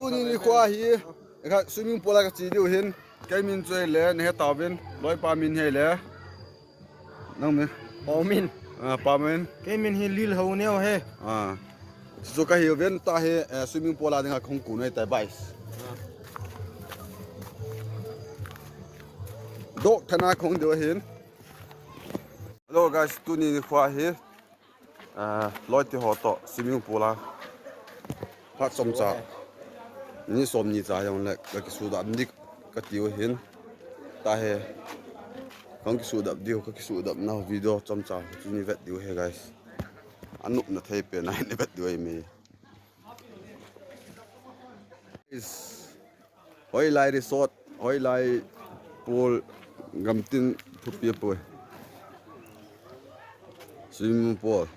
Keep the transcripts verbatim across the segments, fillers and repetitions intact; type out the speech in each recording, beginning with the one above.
Tuni nikho hi, ka swimming pool a kache diu ahin. Kei min chu ahile, nahe tauvin, loipa min hi ahile. Nang min? Paomin. Ah, Paomin. Kei min hi Lilhouneo ahi. Ah. Chu kahiuvin, tua hi, eh, swimming pool a dinga kahung kon ahitai, guys. Dok thana kahung diu ahin. Hello guys, tuni nikho hi, ah, loite ho toh swimming pool a phat chomcha, ni somni cha jongle kakisuhdap ding katiu ahin. Tua hi, kahung kisuhdap diu, kakisuhdapna video chomcha chu nei vet diu ahi guys. Anopna thei pen a nei vet diu ahi me. Hoilai resort, Hoilai pool, gamtin thupi apoi. Swimming pool.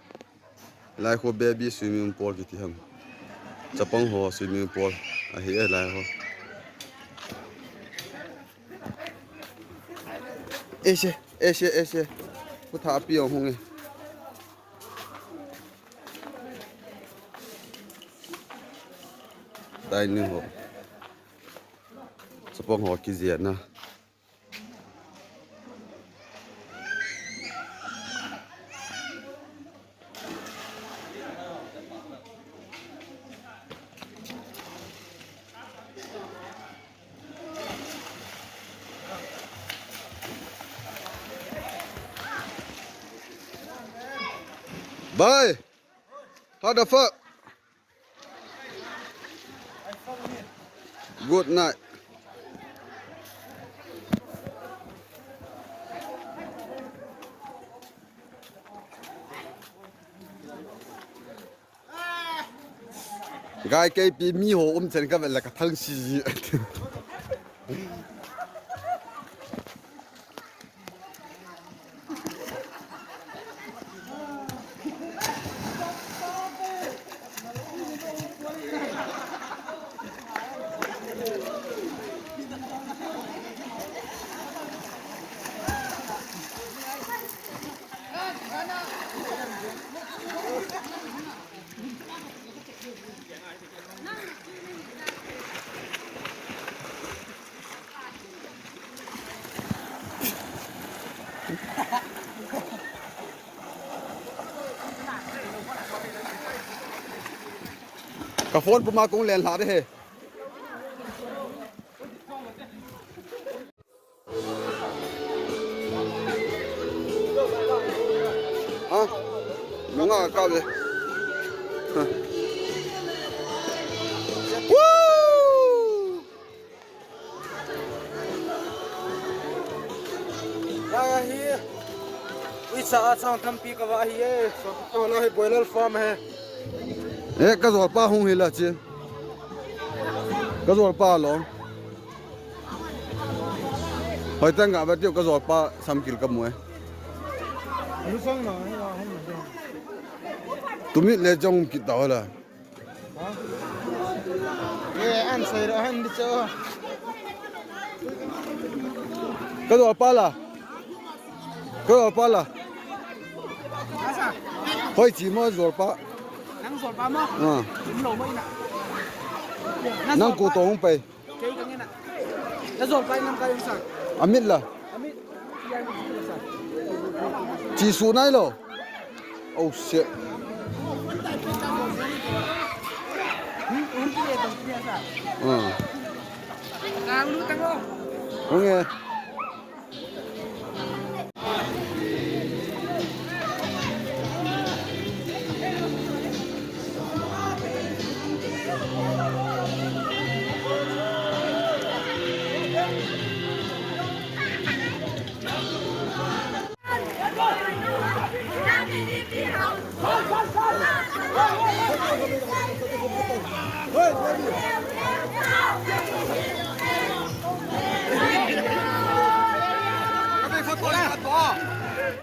Lai kho baby swimming pool kiti ham. Chapang ho swimming pool. Ahi e lai ho. Ese, ese, ese. Kutha api ahung e. Dining ho. Chapang ho kijena. Bye. How the fuck? Good night. Guys, keipi mi ho um chen kavet le kathang si. Ka phone puma kong len lha de he. Ha? Nunga ka ve. Ha. Woo! Lai ahi. Uicha a chang tampi ka va ahi e. So, ka la hi boiler farm he. Eh, ka jolpa hung hi la chi. Ka jolpa lo. Hoiteng ga ve tiu ka jolpa samkil ka mu e. Tumit le jong kit ta ho la. Ye, an sai ra han di cho. Ka jolpa la. Ka jolpa la. Hoi chi mo jolpa. Nang jolpa mo? Ah. Chim lo mo ina. Nang ku to hung pai. Kei ka ngen a. Na jolpa in lamkai um sa. Amit la. Amit. Chi su nai lo. Oh shit. Hmm, um, ki le tong ki sa. Ah. Kang lu tang lo. Hung e.